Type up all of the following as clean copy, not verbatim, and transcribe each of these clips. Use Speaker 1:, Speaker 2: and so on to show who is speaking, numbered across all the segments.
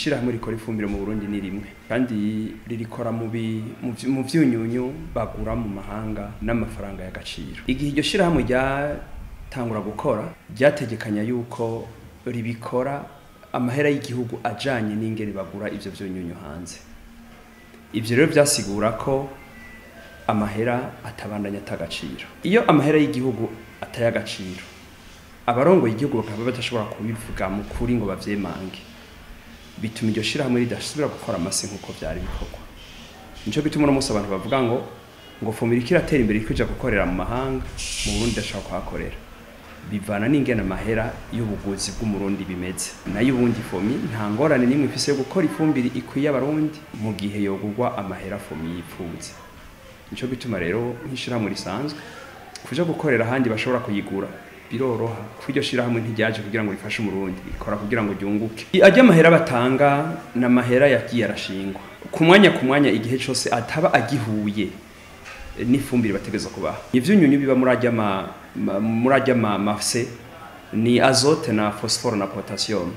Speaker 1: Ishirahamwe rikora ifumbire mu Burundi ni rimwe, kandi ririkora mu vyunyunyu bagura mu mahanga n'amafaranga y'agaciro. Igihe iryo shirahamwe ryatangura gukora, ryategekanya yuko ribikora amahera y'igihugu ajanye n'ingene bagura ivyo vyunyunyu hanze. Ivyo rero vyasigura ko amahera atabandanya atagaciro. Iyo amahera y'igihugu atayagaciro, abarongoye igihugu bakaba badashobora kubivuga mu kuri ngo bavyemange, bituma iryo shirahamwe ridasubira gukora amase nk'uko vyari bikorwa. Nico gituma uno munsi abantu bavuga ngo FOMI iriko iratera imbere, iriko ija gukorera mu mahanga, mu Burundi idashobora kuhakorera. Bivana n'ingene amahera y'ubuguzi bw'Umurundi bimeze. Nayo ubundi FOMI nta ngorane n'imwe ifise yo gukora ifumbire ikwiye Abarundi mu gihe yogurwa amahera FOMI yipfuza. Nico gituma rero nk'ishirahamwe risanzwe kuja gukorera ahandi bashobora kuyigura biroroha, kuko iryo shirahamwe ntiryaje kugira ngo rifashe Umurundi, rikora kugira ngo ryunguke. Ajya amahera batanga n'amahera yagiye arashingwa ku mwanya ku mwanya, igihe cose ataba agihuye n'ifumbire bategeza kubaha. Ivyunyunyu biba muri ajya mafse ni azote na phosphore na potassium.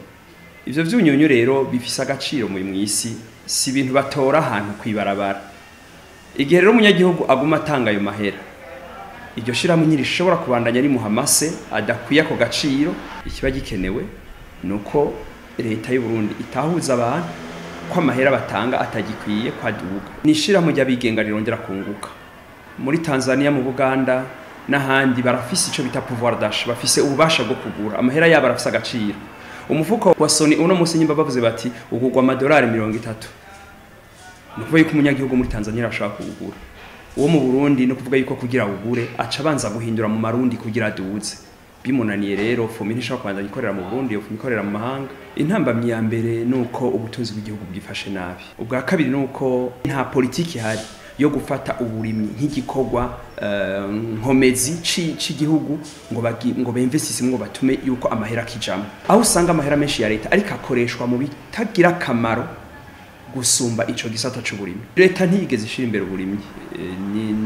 Speaker 1: Ivyo vyunyunyu rero bifise agaciro mu mwisi, si ibintu batora ahantu kwibarabara. Igihe rero umunyagihugu aguma atanga ayo mahera, iryo shirahamwe ntirishobora kubandanya rimuha amase adakwiye ako gaciro. Ikiba gikenewe nuko leta y'u Burundi itahuza abantu ko amahera batanga atagikwiye kwaduga. Ni ishirahamwe ry'abigenga rirongera kunguka. Muri Tanzania, mu Buganda n'ahandi barafise ico bita pouvoir d'achat, bafise ububasha bwo kugura, amahera yabo arafise agaciro. Umufuko wa Sony uno munsi nyimba bavuze bati ugurwa amadolari 30, ni ukuvuga yuko umunyagihugu muri Tanzania arashobora kuwugura. Uwo mu Burundi no kuvuga yuko kugira ugure aca abanza guhindura mu marundi kugira aduze. Bimunaniye rero FOMI ntishobora kubandanya ikorera mu Burundi, FOMI ikorera mu mahanga. Intambamyi ya mbere nuko ubutunzi bw'igihugu bwifashe nabi. Ubwa kabiri nuko nta politiki ihari yo gufata uburimyi nk'igikorwa nkomezi c'igihugu ngo bemvestisse, ngo batume yuko amahera akijamwo. Aho usanga amahera menshi ya leta ariko akoreshwa mu bitagira akamaro gusumba ico gisata c'uburimyi. Leta ntiyigeze ishira imbere uburimyi,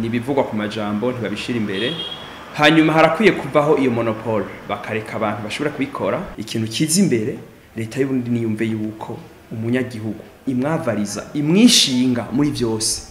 Speaker 1: ni bivugwa ku majambo, ntibabishira imbere. Hanyuma harakwiye kuvaho iyo monopole, bakareka abantu bashobora kubikora. Ikintu kiza imbere, leta y'Uburundi niyumve yuko umunyagihugu imwavariza, imwishinga muri vyose.